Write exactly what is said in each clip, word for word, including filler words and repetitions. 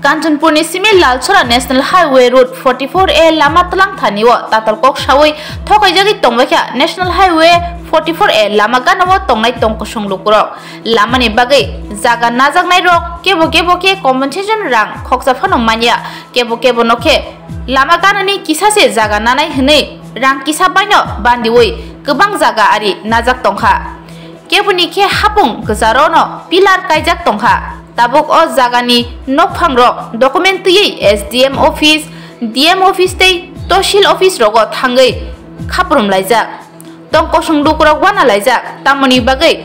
Kanchanpurni simi Lalsora National Highway Road forty-four A lama twlang thani o tatal kok sawi thokaijagwi tongbaikha National Highway forty-four A lama gana o tongnai tongkosong lukurok. Lamani bagwi jaga najaknairok kebo kebo khe compensation rang khoksa phano manya, kebo kebo no khe lama ganani kisa se jaga nanai hwnwi rang kisa baino bandiwi kwbang jaga ari najak tongkha. Keboni khe hapung kwcharo no pillar kaijak tongkha. Tabuk o jagani nokphangrok document twiwi S D M office, D M office tei Tosil office rogo thangwi khaprum laijak. Tong kosong lukurok wana laijak, tamoni bagwi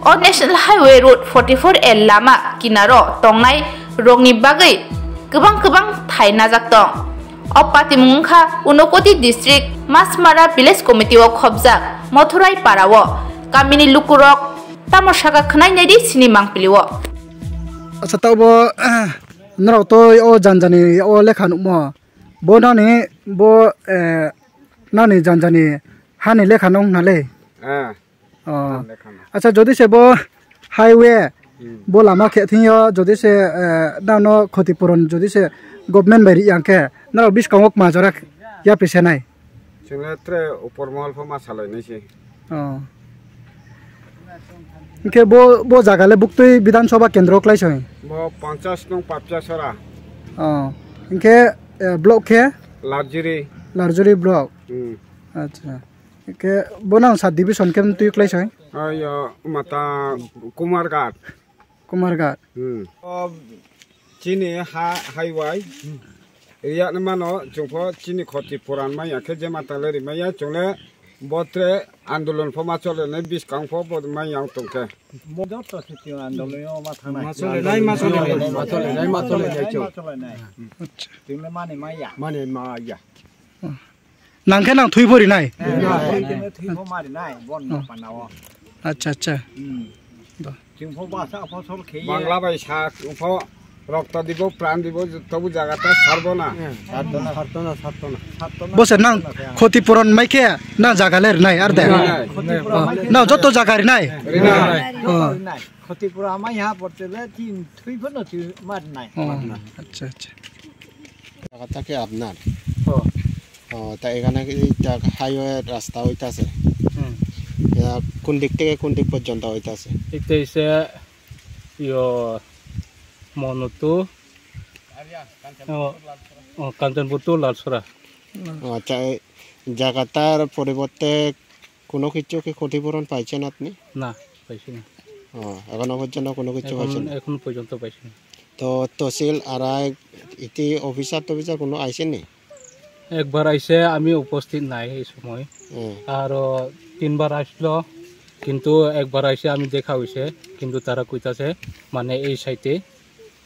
o National Highway Road forty-four A lama kinaro tongnai rokni bagwi kwbang kwbang thai najak tong. O patimung wngkha Unakoti District Masmara Village Committee o khobjak Mothurai para o kamini lukurok tamo saka khwnai naidi sini mangpili o. Acha, tabo, norok to o janjani o lekha nukmo. Bo nani, bo, eh, nani janjani hani lekha nung nale. Eh, Oh. Lekha no. Acha, jodi se bo highway, Hmm. bo lama khe thing yo, jodi se, eh, nang no khoti puron, jodi se government bai ri yang khe, norok biskango kma jora ya pisa nai. Chwngno tre upor mohol pho ma salai nai se. Oh. Hwnkhe bo, bo jaga le buktwi Bidhan Sabha kendro klai soi? Bo ponchas nung Papchasora. Oh. Hwnkhe, eh, block khe? Larjuri. Larjuri block. Hmm. Acha. Hwnkhe bo nang sub division khe twi klai soi? Ayo, mata Kumarghat. Kumarghat. Hmm. O chini ha, highway. Riyakni mano chwngpho chini khoti puran maya khe je matang le rimaya chwngle botre andolon pho ma chole nai biskang pho bo maya tongkhe. Bo joto se chwng andolon yo ma thangnai. Ma chole nai, ma chole nai, ma chole nai, ma chole nai, chole nai. Acha. Chwng le mani maya. Mani maya. Nang khe nang thwi pho rinai? Eh, nang khe thwi pho ma rinai, bon no pana o. Acha, acha. Hmm. Ba. Chwng pho basa phosol khe ye. Bangla bai sa pho rokto dibo, pran dibo, tobu jaga ta sarbo na. Sarto na, sarto na, sarto na. Sarto na, bo se nang sarto na khe. Khoti puron mai khe nang jaga le rinai ar de? Rinai. Khoti puron mai khe. Na joto jaga rinai? Rinai. Joto rinai. Khoti puron mai ha porte le tin thwi pho no thwi ma rinai. Oh, acha, acha. Jaga ta khe apnar? Oh. ও, তা এখানে কি, এটা হাইওয়ে রাস্তা হইতাছে? হুম। এটা কোন দিক থেকে কোন দিক পর্যন্ত হইতাছে? এটা হইছে, ইয়ো, মনো টু, ও, ও, কাঞ্চনপুর টু লালসরা। ও, আচ্ছা, এই জায়গাটার পরিবর্তে কোনো কিছু কি ক্ষতিপূরণ পাইছেন আপনি? না, পাইছি না। ও, এখনো পর্যন্ত কোনো কিছু এখন, পাইছেন না? এখন পর্যন্ত পাইছি না। তো তহসিল আর আই-, ইতি অফিসার টফিসার কোনো আইসেনি? একবার আইসে, আমি উপস্থিত নাই এই সময়। হুম। আরো তিনবার আসলো, কিন্তু একবার আইসে আমি দেখা হইছে, কিন্তু তারা কইতাছে মানে এই সাইডে,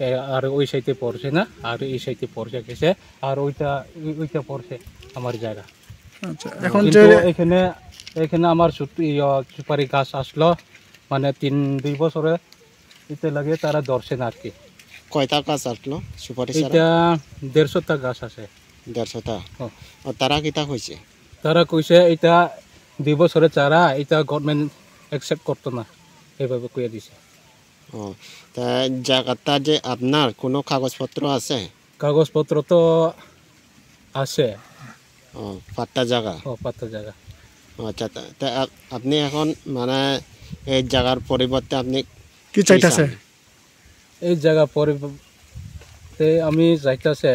এ, আর ওই সাইডে পড়ছে না, আর এই সাইডে পড়ছে গেছে, আর ওইটা, ওই-, ওইটা পড়ছে আমার জায়গা। আচ্ছা, এখন কিন্তু যে এখানে, এখানে আমার সুপ-, ইয়া, সুপারি গাছ আসলো, মানে তিন, দুই বছরে এতে লাগে তারা ধরছে না আর কি। কয়টা গাছ আসলো সুপারি ছাড়া? এটা দেড়শোটা গাছ আছে। দেড়শোটা? ও। ও, তারা কিতা কইছে? তারা কইছে এটা দুই বছরে চারা, এটা গভর্নমেন্ট অ্যাকসেপ্ট করতো না, এভাবে কইয়া দিছে। ও, তা জায়গাটা যে আপনার কোনো কাগজপত্র আছে? কাগজপত্র তো আছে। ও, পাট্টা জায়গা? ও, পাট্টা জায়গা। ও, আচ্ছা, তা, তা আপ-, আপনি এখন মানে এই জায়গার পরিবর্তে আপনি কি কি চাইতেছে? চান? এই জায়গা পরিবর্তে আমি চাইতেছে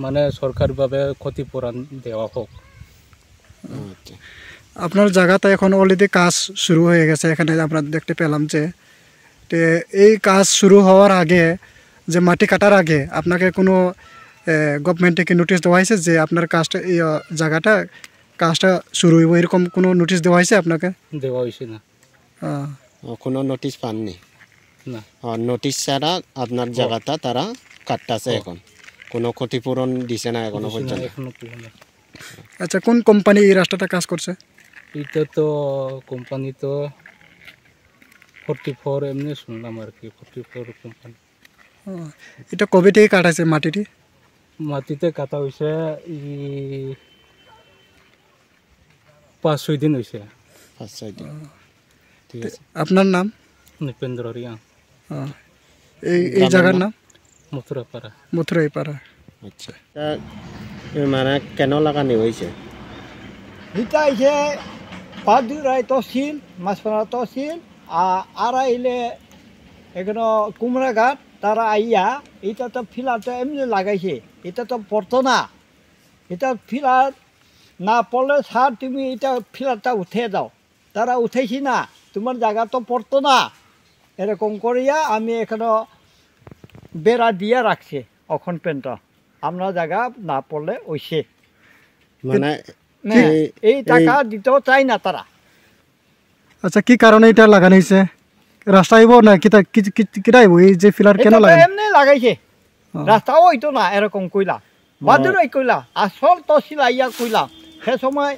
মানে সরকারিভাবে ক্ষতিপূরণ দেওয়া হোক। আচ্ছা। আপনার জায়গাতে এখন অলরেডি কাজ শুরু হয়ে গেছে, এখানে আমরা দেখতে পেলাম যে, তে এই কাজ শুরু হওয়ার আগে, যে মাটি কাটার আগে আপনাকে কোনো, এ, গভর্নমেন্ট থেকে নোটিশ দেওয়া হয়েছে যে আপনার কাজটা, এই, আ, জায়গাটা, কাজটা শুরু হইব, এরকম কোনো নোটিশ দেওয়া হয়েছে আপনাকে? দেওয়া হয়েছে না। আহ। ও, কোনো নোটিশ পাননি? না। ও, নোটিশ ছাড়া আপনার ও। জায়গাটা তারা কাটতাছে ও। এখন। কোনো ক্ষতিপূরণ দিছে না এখনো দিছে না পর্যন্ত? এখনো পর্যন্ত। আচ্ছা, কোন কোম্পানি এই রাস্তাটা কাজ করছে? এটা তো কোম্পানি তো ফর্টি ফোর এমনি শুনলাম আর কি, ফর্টি ফোর কোম্পানি। ও, এটা কবে থেকে কাটাছে মাটিটি? মাটিতে কাটা হয়েছে এই পাঁচ ছয় দিন হয়েছে। পাঁচ ছয় দিন। ও। ঠিক আছে। আপনার নাম? নৃপেন্দ্র রিয়াং। ও। এই, এই গ্রামের জায়গার নাম? নাম? মথুরাপাড়া। মথুরাইপাড়া। আচ্ছা। তা, এ, মানে, কেন লাগানি হয়েছে? এটা হইছে পাদুরাই তহসিল, মাছপাড়া তহসিল, আ-, আর আইলে এখানে কুমড়াঘাট, তারা আইয়া, এটা তো ফিলার তো এমনি লাগাইছে, এটা তো পড়তো না, এটা ফিলার না পড়লে স্যার তুমি এটা ফিলারটা উঠে দাও। তারা উঠেছি না, তোমার জায়গা তো পড়তো না। এরকম করিয়া আমি এখানে বেড়া দিয়ে রাখছি অখন পর্যন্ত। আমরা জায়গা না পড়লে ওইসে। মানে, না, এই, এই টাকা এই দিতেও চায় না তারা। আচ্ছা, কি কারণে এটা লাগানো হয়েছে? রাস্তা হইব না কিতা, কি, কি, কিতা হইব? এই যে ফিলার কেন এটা তো লাগানো? এমনি লাগাইছে। ও। রাস্তাও হইতো না, এরকম কইলা। ও। বাদুরাই কইলা, আসল তো সিলাইয়া কইলা। সে সময়,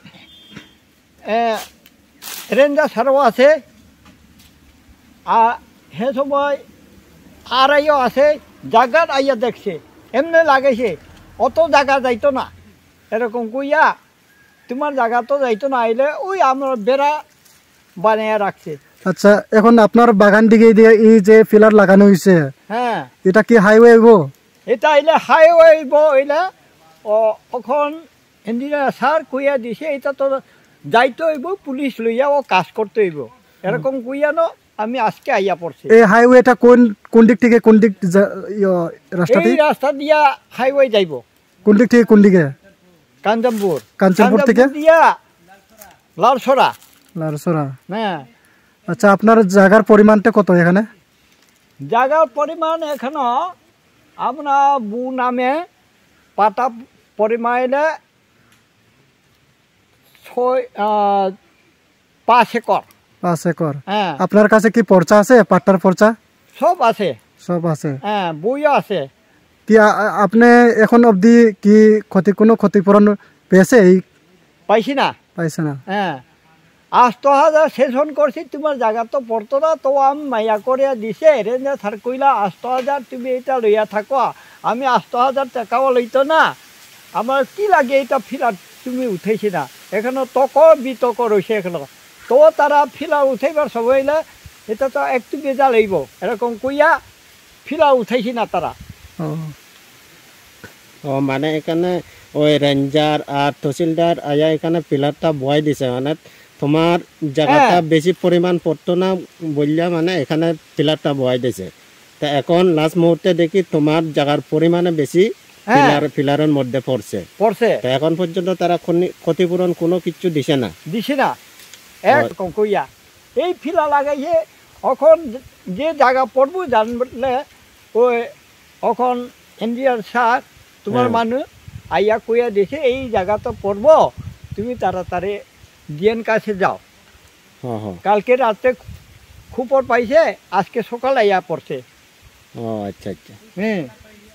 এ, রেঞ্জার স্যারও আছে, আর সে সময় আরআইও আছে, জাগাত আইয়া দেখছে, এমনি লাগাইছে, অত জায়গা যাইতো না, এরকম কইয়া তোমার জায়গা তো যাইতো না, আইলে ওই আমরা বেড়া বানিয়ে রাখছে। আচ্ছা, এখন আপনার বাগান দিকে দিয়ে এই যে ফিলার লাগানো হয়েছে, হ্যাঁ। এটা কি হাইওয়ে হইব? এটা হইলে হাইওয়ে হইব, হইলে ও, এখন ইঞ্জিনিয়ার স্যার কইয়া দিছে, এটা তো যাইতে হইব, পুলিশ লইয়া ও কাজ করতে হইব। এরকম কইয়ানো আমি আজকে আইয়া পড়ছি। এই হাইওয়েটা কোন, কোন দিক থেকে কোন দিক যা-, ইয়ো, রাস্তাটি? এই রাস্তা দিয়া হাইওয়ে যাইব। কোন দিক থেকে কোন দিকে? কাঞ্চনপুর। কাঞ্চনপুর থেকে? কাঞ্চনপুর দিয়া লালসরা। লালসরা। হ্যাঁ। আচ্ছা, আপনার জায়গার পরিমাণটা কত এখানে? জায়গার পরিমাণ এখানে আমরা বু নামে পাটা পরিমাণে ছয়, আহ, পাঁচ একর। পাঁচ একর। হ্যাঁ। আপনার কাছে কি পর্চা আছে, পাট্টার পর্চা? সব আছে। সব আছে। হ্যাঁ, বইও আছে। কি আ-, আ-, আপনি এখন অবধি কি ক্ষতি, কোনো ক্ষতিপূরণ পেয়েছে এই? পাইছি না। পাইছে না। হ্যাঁ। আষ্ট হাজার সেশন করছি, তোমার জায়গা তো পড়তো না, তো আমি মায়া করে দিছে, রেঞ্জার স্যার কইলা, "আষ্ট হাজার তুমি এটা লইয়া থাকো, আমি আষ্ট হাজার টাকাও লইতো না, আমার কি লাগে এটা ফিলার তুমি উঠাইছি না।" এখনো তক বিতর্ক রয়েছে এখনো। তো তারা ফিলার উঠাইবার সময় হইলে এটা তো একটু বেজাল হইব, এরকম কইয়া ফিলা উঠাইছি না তারা। ও। ও, মানে এখানে ওই রেঞ্জার আর তহসিলদার আয়া এখানে ফিলারটা বহাই দিছে, মানে তোমার জায়গাটা হ্যাঁ। বেশি পরিমাণ পড়তো না বললে মানে এখানে ফিলারটা বহাই দিছে। তা এখন লাস্ট মুহূর্তে দেখি তোমার জায়গার পরিমাণে বেশি হ্যাঁ। ফিলার, ফিলারের মধ্যে পড়ছে। পড়ছে। তা এখন পর্যন্ত তারা ক্ষনি-, ক্ষতিপূরণ কোনো কিছু দিছে না। দিছে না। ও। এক কম কইয়া। এই ফিলা লাগাইছে, অখন যে জায়গা পড়বো জানলে ওই অখন ইঞ্জিনিয়ার স্যার তোমার হ্যাঁ। মানুষ আইয়া কইয়া দিছে, "এই জায়গা তো পড়বো, তুমি তাড়াতাড়ি ডিএন কাছে যাও।" হ্যাঁ, হ্যাঁ। কালকে রাতে খবর পাইছে, আজকে সকালে আইয়া পড়ছে। ও আচ্ছা, আচ্ছা। হ্যাঁ।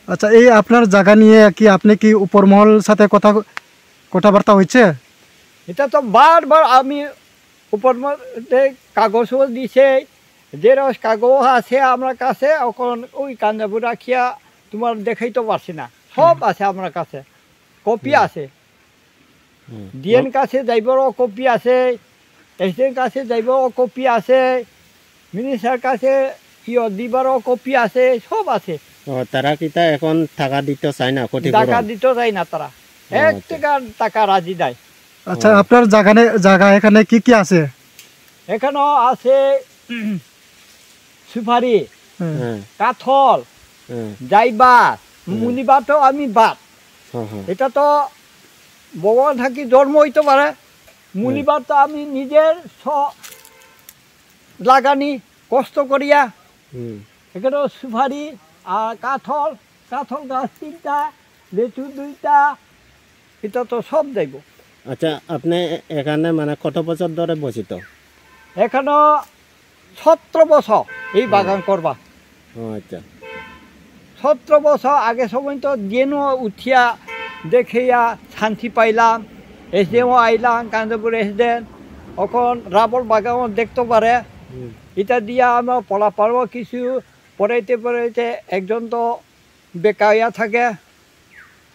আচ্ছা, এই আপনার জায়গা নিয়ে কি আপনি কি উপর মহল সাথে কথা, কথাবার্তা হয়েছে? এটা তো বারবার আমি উপর মহলে কাগজও দিছে, জেরক্স কাগজ আছে আমার কাছে, এখন ওই কাঞ্জাবু রাখিয়া তোমার দেখাইতে পারছি না, সব হুম। আছে আমার কাছে, কপি হুম। আছে। হুম। ডিএন কাছে যাইবারও কপি আছে, এসডিএন কাছে যাইবারও কপি আছে, মিনিস্টার কাছে ইয়ো দিবারও কপি আছে, সব আছে। ও, তারা কিতা এখন টাকা দিতে চায় না, ক্ষতিপূরণ? টাকা দিতে চায় না তারা। ও, এক আচ্ছা। টাকার টাকা রাজি নাই। আচ্ছা, ও। আপনার জাগানে, জাগা এখানে কি কি আছে? এখানেও আছে সুপারি, হ্যাঁ। হ্যাঁ। কাঠল, হ্যাঁ। জাইবা, হ্যাঁ। মুনিবা তো আমি বাদ। হ্যাঁ, হ্যাঁ। এটা তো ভগবান থাকি জন্ম হইতে পারে। হ্যাঁ। মুনিবা তো আমি নিজের স-, লাগানি কষ্ট করিয়া। হুম। এখানে সুপারি আর কাঠল, কাঠল গাছ তিনটা, লিচু দুইটা, এটা তো সব যাইব। আচ্ছা, আপনি এ-, এখানে মানে কত বছর ধরে বসিত? এখানে সতেরো বছর এই হুম। বাগান করবা। ও আচ্ছা। সতেরো বছর আগে সময় তো জেনও উঠিয়া দেখিয়া শান্তি পাইলাম, এসডিএমও আইলাম, কাঞ্চনপুর এসডিএম, এখন রাবার বাগানও দেখতে পারে। হুম। এটা দিয়া আমরা ফলাফলও কিছু পড়াইতে পড়াইতে একজন তো বেকার হইয়া থাকে।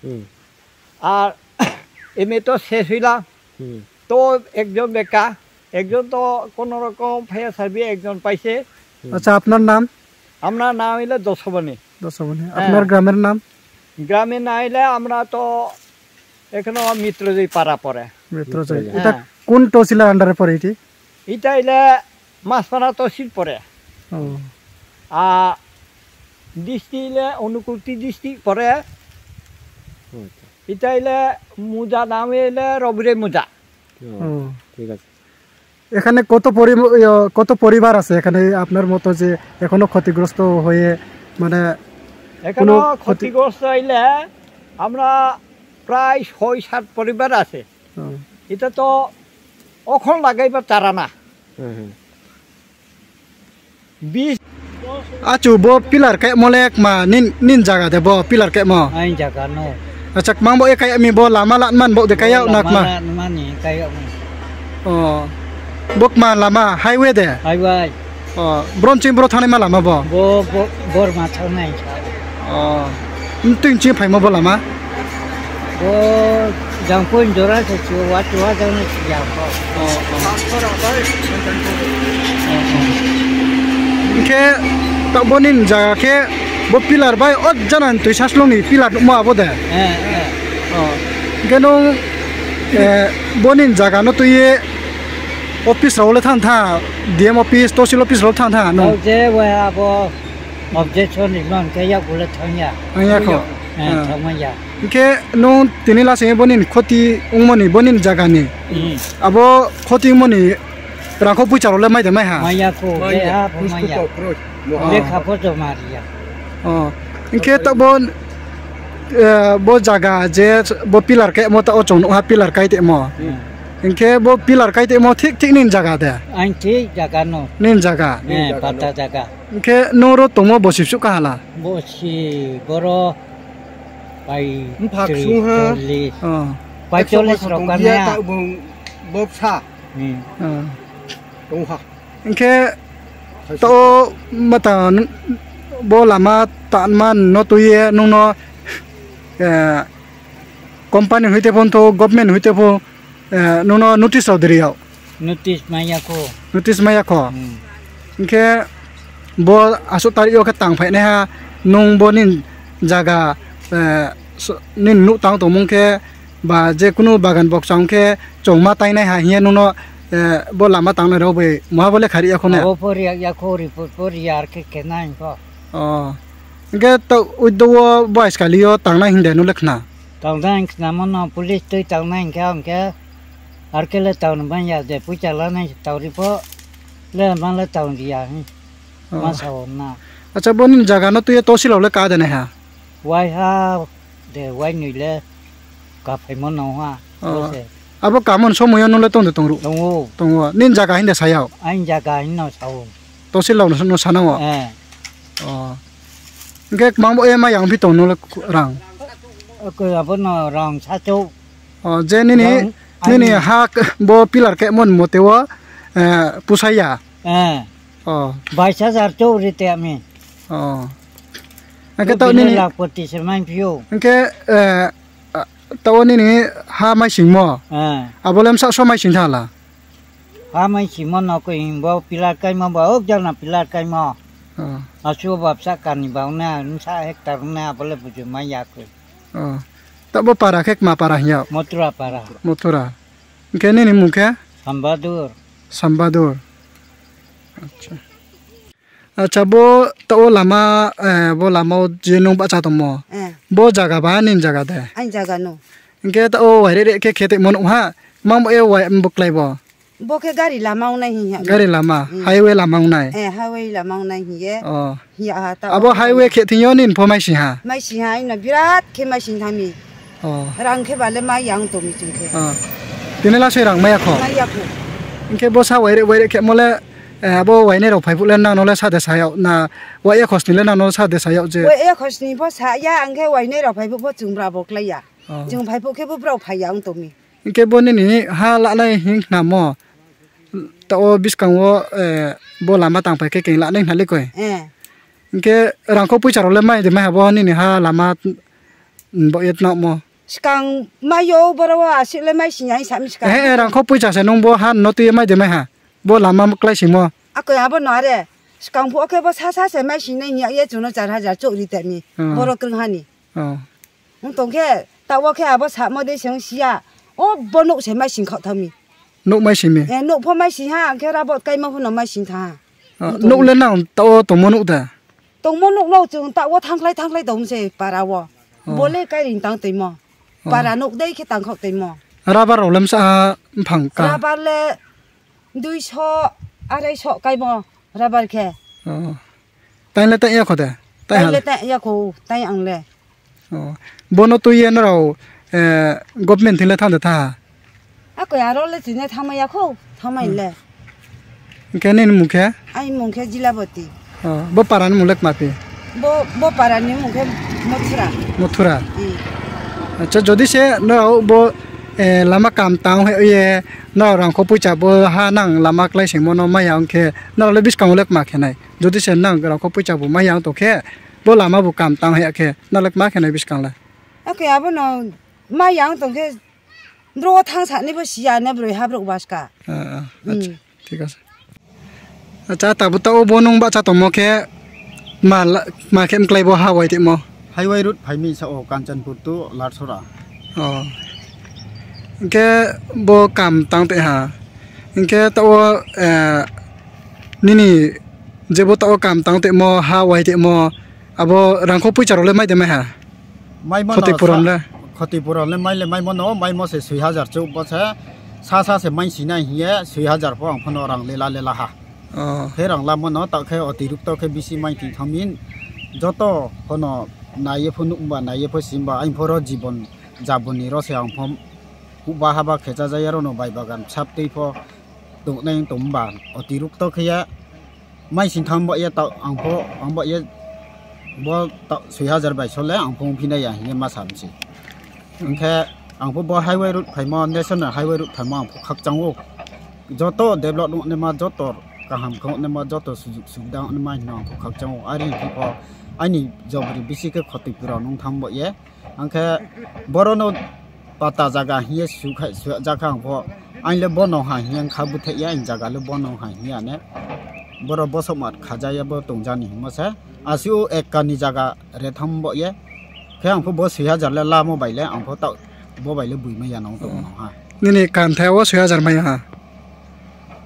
হুম। আর এমএ তো শেষ হইলাম, হুম। তো একজন বেকার, একজন তো কোনো রকম ফায়ার সার্ভিস একজন পাইছে। হুম। আচ্ছা, আপনার নাম? আপনার নাম হইলো যশোমণি। দশাবনি। হ্যাঁ। আপনার গ্রামের নাম? গ্রামে না আইলে আমরা তো এখনো মিত্রজয় পাড়া পড়ে। মিত্রজয়। মিত্রজয়। এটা হ্যাঁ। কোন তহসিলের আন্ডারে পড়ে এটি? এটা আইলে মাছপাড়া তহসিল পড়ে। ও। আর ডিস্ট্রিক্ট আইলে অনুকুলটি ডিস্ট্রিক্ট পড়ে। আচ্ছা। এটা আইলে মুজা নাম আইলে রবিরে মুজা। ও, ও। ঠিক আছে। এখানে কত পরি-, ইয়ে, কত পরিবার আছে এখানে আপনার মতো যে এখনো ক্ষতিগ্রস্ত হয়ে, মানে, এখনো কোনো ক্ষতি- ক্ষতিগ্রস্ত হইলে আমরা প্রায় ছয় সাত পরিবার আছে। হুম। এটা তো অখন লাগাইবার চারা না। হুম, হুম। বিশ Achu, bo pillar khe mo le kma nin, nin jaga de bo pillar khe mo. Ain jaga no. Acha, kmang bo ekai mi bo lama lan man bo de kaya na kma. Lama lan mani kaya mo. Oh. Bo kma lama highway de. Highway. Oh, bron ching bro thani ma lama bo. Bo, bo, bor ma thang nai. Oh. Ntwing ching phai mo bo lama. Bo jangpon jora se chu wa chu wa jang si jang ko. Oh, oh. Oh, oh. Hingkhe ta boni jaga khe bo pillar bai o jana twi saslong ni pillar nukma abo de. Eh, eh. Oh. Hingkhe nung, eh, boni jaga no twi office rok le thang tha, D M office, tosil office rok thang tha nung. Tao je wa abo objection ni non khe yak bole thang ya. Thang ya kho. Eh, ah. Thang ya. Hingkhe nung tini lasing boni khoti wngmani boni jagani. Hmm. Abo khoti wngmani rangkho puicha rok le mai de mai ha? Maya ko, maya, le ha, maya. Lekha photo mariya. Oh. Hingkhe ta bo, eh, bo jaga je bo pillar khe mo ta o chong ha pillar kai te mo. Hmm. Hingkhe bo pillar kai te mo thik thik nin jaga de. Ang thik jaga no. Nin jaga. Eh, pata jaga. Hingkhe noro tongmo bo sibsuk kahala? Bo si boro pai Bupha tri, ksung ha. Choli. Oh. Pai Ekso choli bosor srok tong kanya. Biya ta bung bopsa. Hmm. Oh. Tong ha. Hingkhe to mata n-, bo lama tanma no tuye nungno, eh, company hwite phon to government hwite phon eh, nungno notice rok diri yao? Notice maya ko. Notice maya ko? Hmm. Hingkhe bo aswk tarik o khe tang phainai ha, nung bo nini jaga, eh, so-, nini nuk tang tongmung khe ba je kunu bagan boksa wng khe chongma tainai ha hiya nungno, eh, bo lama tangnai rok bai moha bo lekha ri ya kho ne? Abo po ri ya kho, report po ri ya, ar khe khe nai ko. Oh. Hingkhe to uido o bo aiskali o tangnai hinde nung le khna? Tangnai khna mano police twi tangnai hingkhe hingkhe Arkele town manya de pucha lana tauri po le mala town dia hi. Oh. Masa na. Acha boni jaga no tuye tosil le ka de ha? Wai ha de wai nui le ka phai mo no ha. Oh. Abo kamon somoyo no le tong de tong ru. Tongo. Tongo. Nin jaga hinde sayao. Ain jaga hin no sao. Tosil no sanao. Eh. Oh. Hingkhe mangbo e ma yang phi tong no le rang. Ko abo no rang sa chou. Oh, je nini, rang, nini ani hak bo pillar khe mon mote o, eh, pusaya. Eh. Oh. Bais hajar chou ri te ami. Oh. Hingkhe to nini lakpoti se mai phio. Hingkhe, eh, to nini ha mai singmo. Eh. Abolem sa so mai sing thala. Ha mai simo no ko himbo pillar kaimo ba ok jana pillar kaimo. Oh. Asu bapsa kani ba ne sa hektar ne abole buju mai ya ko. Oh. Tabo para khe kma para hinya? Mothura para. Mothura. Hingkhe nini mung khe? Sambadur. Sambadur. Acha. Acha, bo ta o lama, eh, bo lama o je nung bacha tongmo. Eh. Bo jaga ba nini jaga de? Ani jaga no. Hingkhe ta o waire re khe khete mo nung ha. Mang bo e wai bwklai bo. Bo khe gari lama wngnai hinya. Gari lama, hmm, highway lama wngnai. Eh, highway lama wngnai hiye. Oh. Hiya ha ta. Abo o highway khe thingyo nini pho mai sing ha. Mai sing ha, ino birat khe mai sing thami. Oh. Rang khe bale mai yang to mi ching khe. Oh. Tini la soi rang maya kho. Maya kho. Hingkhe bo sa waire waire khe mole, eh, abo waine rok phai phuk le nang no le sa de sayok na wa e khosni le nang no sa de sayok je. Wa e khosni pho sa ya ang khe waine rok phai phuk pho chwng bra bo klai ya. Oh. Chwng phai phuk khe bo bra phai ya ang to mi. Hingkhe bo nini ha lanai hing khnamo. Ta o bwskango, eh, bo lama tang phai khe keng lanai hwnli koi. Eh. Hingkhe rangkho puisa rok le mai de mai ha bo nini ha lama, mm, bo yet namo. Swkang maio boro o aswk le mai sini hai sami swkang. Eh, eh, rangkho puisa se nung bo ha no twi mai de mai ha. Bo lama klai simo. Ako abo no are. Swkang phuh khe bo sa sa se mai sing nai ya, ye chwngno char hajar chok ri tani. Hmm. Borok kwrwng hani. Oh. Wng tong khe, ta o khe abo samo de se wng sia. O bo nuk se mai sing khok thami. Nuk mai simi? Eh, nuk pho mai sing ha, ang khe rabot kaima pho no mai sing tha ha. Oh, nuk le nang ta o tongmo nuk da? Tongmo nuk no chwng ta o thangkhlai thangkhlai tong se para o. Oh. Bo le kai ring tang twi mo. Oh. Para nuk dei khe tang khok twi mo. Rabar rok lam sa ha mphang ka? Rabar le duiso, araiso kai mo rabar khe. Oh. Tainle tang ya kho de? Tai hal. Tainle tang ya kho, tai ang le. Oh. Bono twi ya norok, eh, government thile thang de tha? Ako ya ro le tine thangma ya kho, thangma Hmm. le. Hwnkhe nini mung khe? Ai mung khe Jilabati. Oh, bo para ni mung le kma phi? Bo, bo para ni mung khe Mothura. Mothura? Hmm. Acha, jodi se norok bo, eh, lama kam tang hoi ye, norok rang kho puicha bo ha nang lama klai singmo no maya hwnkhe, norok le bwskango le kma khe nai? Jodi se nang rang kho puicha bo maya wng tong khe, bo lama bo kam tang hoi ya khe, norok le kma khe nai bwskang le? Ako ya bo no maya wng tong khe, Bro, thang sani bo siya ne broi habrok baska. Ah, ah, Hmm. Acha, thik ase. Acha, tabuk ta o bo nung bacha tongmo khe ma la-, ma khe mklai bo ha wai timo? Highway road phaimi sa o Kanchanpur to Larsora. Oh. Hwnkhe bo kam tang te ha. Hwnkhe ta o, eh, nini je bo ta o kam tang te mo ha wai te mo abo rang kho puicha rok le mai de mai ha? Mai mano Khoti puron sa-, le? Khoti puron le mai le mai mano, mai mo se sui hajar chuk bo se sa sa se mai sinai hiye sui hajar pho ang phano rang lela lela ha. Oh. Khe rang la mano ta khe otirukto khe bisi mai ti thamin joto phano naiye pho nuk ba naiye pho sim ba ang phoro jibon jaboni ro se ang pho kuba haba khecha jaya ro no bai bagan sap tei pho tongnai tong ba otirukto khe ya. Mai sing thang bo ye ta ang pho, ang bo ye bo ta sui hajar bai sole ang pho phinai ya hine ma sam si. Hwnkhe ang pho bo highway road phaimo, national highway road phaimo ang pho khakchang o. Joto develop nuknima, joto kaham khe nuknima, joto sujuk subida nuknima hino ang pho khakchang o. Ari hwnkhe pho ani jobri bisi khe khoti pura nung thang bo ye. Hwnkhe borono pata jaga hiye sukha-, sujakha ang pho. Ang le bono ha hiye ang kha bwthai ya, ang jaga le bono ha hiye ane. Boro bosok mat khaja ya bo tongjani himo se. Asi o ekka ni jaga re tham bo ye. Khe ang pho bo sui hajar le lamo bai le, ang pho ta bo bai le bui ma ya nang tong ha. Nini kan the o sui hajar mai ha.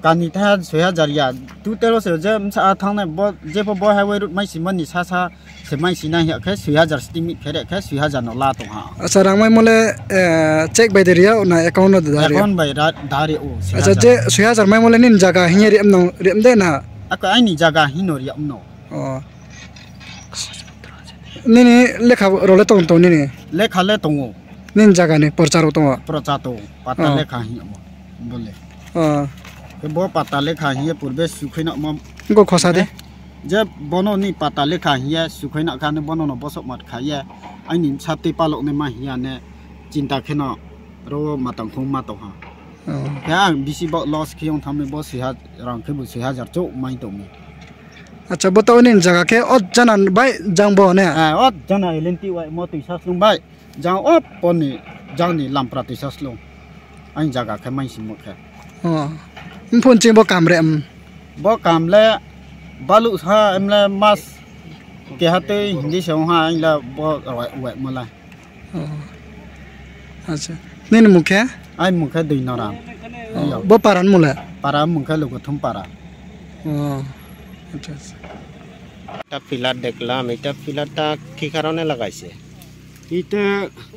Kani tha sui hajar ya. Tu tero se je msa a thangnai bo, je pho bo highway road mai simani sa sa se mai sina ya khe sui hajar stimit khere khe sui hajar no la tong ha. Acha, rang mai mole, eh, check bai de riya na account no da riya? Account bai ra-, da ri o, sui hajar. Acha, je sui hajar mai mole nin jaga hinya riam no, riam de na? Ako aini jaga hino riam no. Oh. Nini lekha role tong tong nini? Lekha le tongo. Nini jaga ni porcha ro tongo? Porcha tongo. Pata Oh. Lekha hino. Bole. Oh. Ke bo pata lekha hiye purbe sukhaina mo. Go khosa de. Eh? Je bono ni pata lekha hiye sukhaina kha ni bono no bosok mat kha ye. Aini sati palok ne ma hiya ne chinta kheno ro matang khung ma tong ha. Oh. Ke ang bisi bo loss khiyong thamni bo sui ha rang khe bo sui hajar chok mai tong ni. Acha, bo to ni jaga khe o jana bai jang bo ne? Eh, o jana L N T Y mo twi sa slung bai. Jang o poni jang ni lampra twi sa slung. Ang jaga khe mai simo khe. Oh. Mphun chi bo kam re, um. Bo kam le balu sa em le mas ke ha tei hindi se ha ang le bo roi wek mo la. Oh. Acha. Nini mung khe? Ai mung khe Dui Noram. Oh. Iyo. Bo paran mung le? Para mung khe Luguthum para. Oh. Acha, acha. এটা পিলার দেখলাম, এটা পিলারটা কি কারণে লাগাইছে? এটা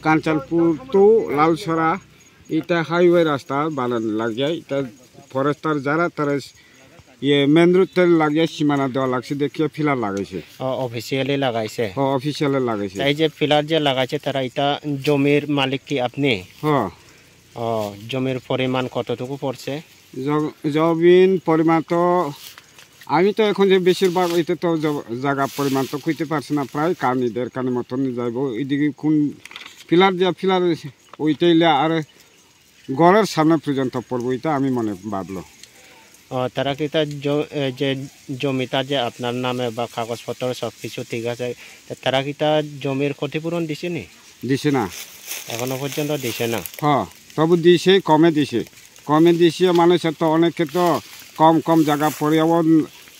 কাঞ্চনপুর টু লালসরা, এটা হাইওয়ে রাস্তা বানানো লাগে, এটা ফরেস্টার যারা তারা ইয়ে মেন রোড থেকে লাগিয়ে সীমানা দেওয়া লাগছে, দেখিয়ে পিলার লাগাইছে। ও, অফিসিয়ালি লাগাইছে? ও, অফিসিয়ালি লাগাইছে। এই যে পিলার যে লাগাইছে, তারা এটা জমির মালিক কি আপনি? হ্যাঁ। ও, জমির পরিমাণ কতটুকু পড়ছে? জ-, জমিন পরিমাণ তো আমি তো এখন যে বেশিরভাগ ওইটা তো জ-, জায়গা পরিমাণ তো কইতে পারছি না, প্রায় কানি দেড় কানি মতন যাইব। ওইদিকে কোন পিলার দিয়া পিলার ওইটাইলে আর ঘরের সামনে পর্যন্ত পড়বো, এটা আমি মনে ভাবলো। ও, তারা কি তার জ-, এ, যে জমিটা যে আপনার নামে বা কাগজপত্র সব কিছু ঠিক আছে, তা তারা কি তার জমির ক্ষতিপূরণ দিছে নি? দিছে না। এখনো পর্যন্ত দিছে না? হ্যাঁ, তবু দিছে, কমে দিছে। কমে দিছে, মানুষের তো অনেকে তো কম কম জায়গা পড়ে,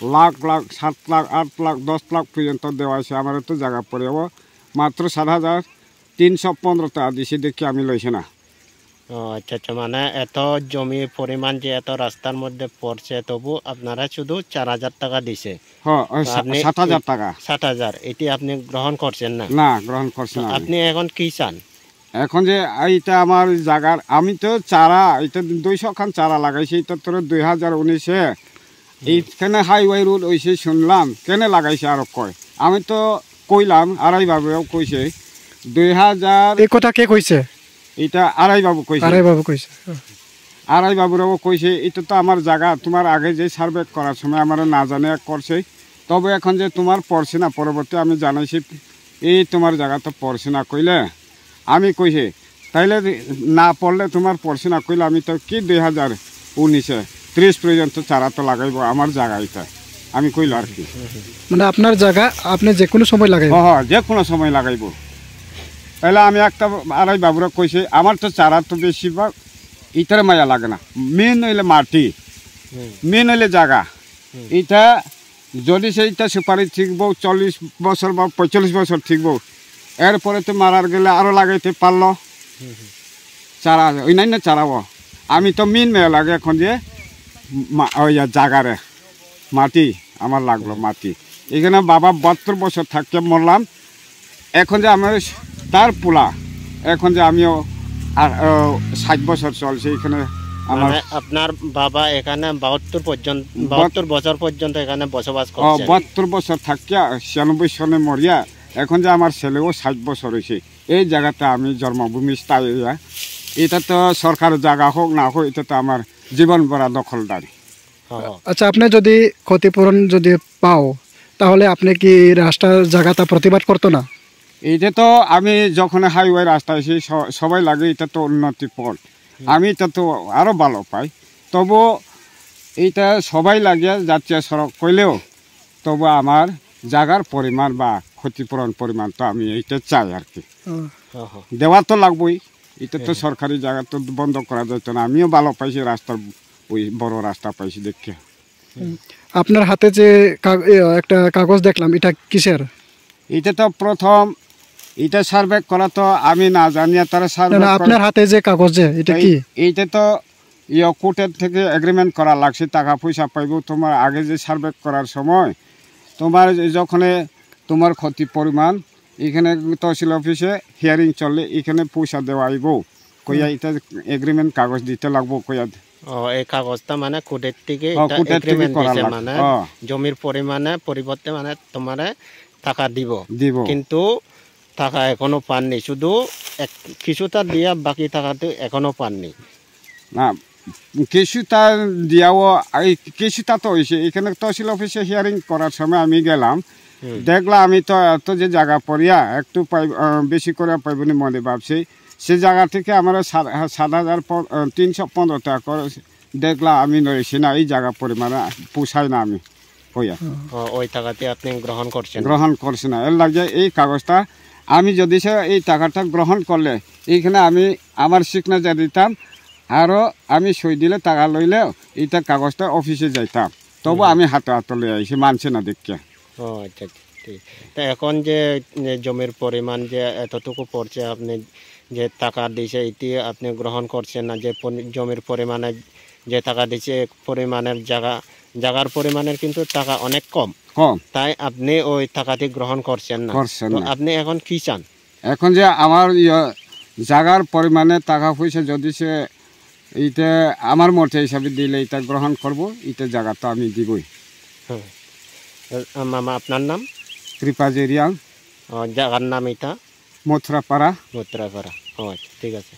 ও লাখ লাখ, সাত লাখ, আট লাখ, দশ লাখ পর্যন্ত দেওয়া হয়েছে। আমার তো জায়গা পড়ে ও মাত্র সাত হাজার তিনশো পনেরো টাকা দিছে, দেখি আমি লইছে না। ও আচ্ছা, আচ্ছা, মানে এত জমির পরিমাণ যে এত রাস্তার মধ্যে পড়ছে, তবু আপনারা শুধু চার হাজার টাকা দিছে। হ, ওই তো সা-, আপনি সাত হাজার এ-, টাকা। সাত হাজার, এটি আপনি গ্রহণ করছেন না? না, গ্রহণ করছি তো না আমি। আপনি এখন কি চান? এখন যে এইটা আমার জায়গার, আমি তো চারা, এটা দুইশো খান চারা লাগাইছি, এটা তোর দুই হাজার উনিশে। হুম। এইখানে হাইওয়ে রোড হইছে শুনলাম, কেনে লাগাইছে আরো কয়? আমি তো কইলাম, আড়াই বাবুও কইছে, দুই হাজার এই কথা কে কইছে? এটা আড়াই বাবু কইছে। আড়াই বাবু কইছে। হ্যাঁ। আড়াই বাবুরাও কইছে, "এটা তো আমার জায়গা, তোমার আগে যে সার্ভে করার সময় আমরা না জানে করছে, তবে এখন যে তোমার পড়ছে না, পরবর্তী আমি জানাইছি, এই তোমার জায়গা তো পড়ছে না," কইলে আমি কইছি, "তাইলে না পড়লে তোমার পড়ছে না," কইলে আমি তো কি দুই হাজার উনিশে ত্রিশ পর্যন্ত চারা তো লাগাইবো আমার জায়গা এটা, আমি কইলো আর কি। মানে আপনার জায়গা আপনি যে কোনো সময় লাগাইবেন? হ, হ, যে কোনো সময় লাগাইবো। তাইলে আমি একটা আড়াই বাবুরা কইছি, আমার তো চারা তো বেশিরভাগ ইতারে মায়া লাগে না, মেন হইলে মাটি, হুম। মেন হইলে জায়গা। হুম। ইটা যদি সে ইটা সুপারি ঠিকবো চল্লিশ বছর বা পঁয়তাল্লিশ বছর ঠিকবো, এরপরে তো মারার গেলে আরো লাগাইতে পারলো হুম, হুম। চারা, অন্যান্য চারাও। আমি তো মেন মেয়া লাগে এখন যে মা-, ওই যে জায়গারে মাটি, আমার লাগলো মাটি। এখানে বাবা বাহাত্তর বছর থাকতে মরলাম। এখন যে আমার তার পোলা, এখন যে আমিও আ-, আ, ষাট বছর চলছে এখানে আমার। মানে আপনার বাবা এখানে বাহাত্তর পর্যন্ত, বত-, বাহাত্তর বছর পর্যন্ত এখানে বসবাস ও, করছেন? বাহাত্তর বছর থাকিয়া ছিয়ানব্বই সনে মরিয়া, এখন যে আমার ছেলেও ষাট বছর হয়েছে, এই জায়গাতে আমি জন্মভূমি স্থায়ী হইয়া, এটা তো সরকারের জায়গা হোক না হোক, এটা তো আমার জীবন ভরা দখলদারি। হ্যাঁ, হ্যাঁ। আচ্ছা, আপনি যদি ক্ষতিপূরণ যদি পাও, তাহলে আপনি কি রাস্তার জায়গাটা প্রতিবাদ করতো না? এটা তো আমি যখন হাইওয়ে রাস্তা এসে স-, সবাই লাগে, এটা তো উন্নতি পথ, হুম। আমি এটা তো আরো ভালো পাই। তবু এটা সবাই লাগে জাতীয় সড়ক কইলেও, তবু আমার জায়গার পরিমাণ বা ক্ষতিপূরণ পরিমাণ তো আমি এটা চাই আর কি। ও। হ্যাঁ, হ্যাঁ। দেওয়া তো লাগবোই, এটা তো হ্যাঁ। সরকারি জায়গা তো বন্ধ করা যাইতো না। আমিও ভালো পাইছি রাস্তার, ওই বড় রাস্তা পাইছি দেখে। হুম। আপনার হাতে যে কাগ-, এ, একটা কাগজ দেখলাম, এটা কিসের? এটা তো প্রথম, এটা সার্ভে করা তো আমি না জানি, আর তারা না, সার্ভে না, করে আপনার হাতে যে কাগজ যে, এটা এই, কি? এইটা তো ইয়ে কোর্টের থেকে এগ্রিমেন্ট করা লাগছে, টাকা পয়সা পাইবো তোমার আগে যে সার্ভে করার সময়, তোমার যখনে তোমার ক্ষতি পরিমাণ এখানে তহসিল অফিসে হিয়ারিং চলে, এখানে পয়সা দেওয়া আইবো। কইয়া হুম। এটা এগ্রিমেন্ট কাগজ দিতে লাগবো কইয়া। ও, এই কাগজটা মানে কোর্টের থেকে ও, এটা কোর্টের থেকে এগ্রিমেন্ট করা দিছে, লাগবে। মানে ও। জমির পরিমাণে পরিবর্তে মানে তোমারে টাকা দিব। দিব। কিন্তু টাকা এখনো পাননি, শুধু এক, কিছুটা দিয়া বাকি টাকা তো এখনো পাননি। না, কিছুটা দিয়াও, এই কিছুটা তো হইছে। এখানে তহসিল অফিসে হিয়ারিং করার সময় আমি গেলাম, হুম। দেখলাম আমি তো এত যে জায়গা পড়িয়া একটু পাই, আহ, বেশি করে পাইবনি মনে ভাবছি। সে জায়গা থেকে আমরা সাত, সাত হাজার প-, আহ, তিনশো পনেরো টাকা করে দেখলাম আমি নড়েছি না, এই জায়গা পরিমাণে পোষায় না আমি। কইয়া। ও, ওই টাকাতে আপনি গ্রহণ করছেন? গ্রহণ করছি না। এর লাগে এই কাগজটা আমি যদি সে এই টাকাটা গ্রহণ করলে এইখানে আমি আমার সিগনেচার দিতাম, আরো আমি সই দিলে টাকা লইলে এটা কাগজটা অফিসে যাইতাম। তবু হুম। আমি হাতে হাতে লই আইছি, মানছে না দেখে। ও আচ্ছা, আচ্ছা, ঠিক। তা এখন যে, যে জমির পরিমাণ যে এতটুকু পড়ছে, আপনি যে টাকা দিছে, এটি আপনি গ্রহণ করছেন না, যে পরি-, জমির পরিমাণে যে টাকা দিছে, পরিমাণের জায়গা, জায়গার পরিমাণের কিন্তু টাকা অনেক কম। কম। তাই আপনি ওই টাকাটি গ্রহণ করছেন না। করছেন তো না। আপনি এখন কি চান? এখন যে আমার ইয়ে, জায়গার পরিমাণে টাকা পয়সা যদি সে এটা আমার মতে হিসাবে দিলে এটা গ্রহণ করব, এটা জায়গা তো আমি দিবই। হ্যাঁ। আ, মামা, আপনার নাম? কৃপা জেরিয়াং। ও, জায়গার নাম এটা? মথুরাপাড়া। মথুরাপাড়া। ও আচ্ছা, ঠিক আছে।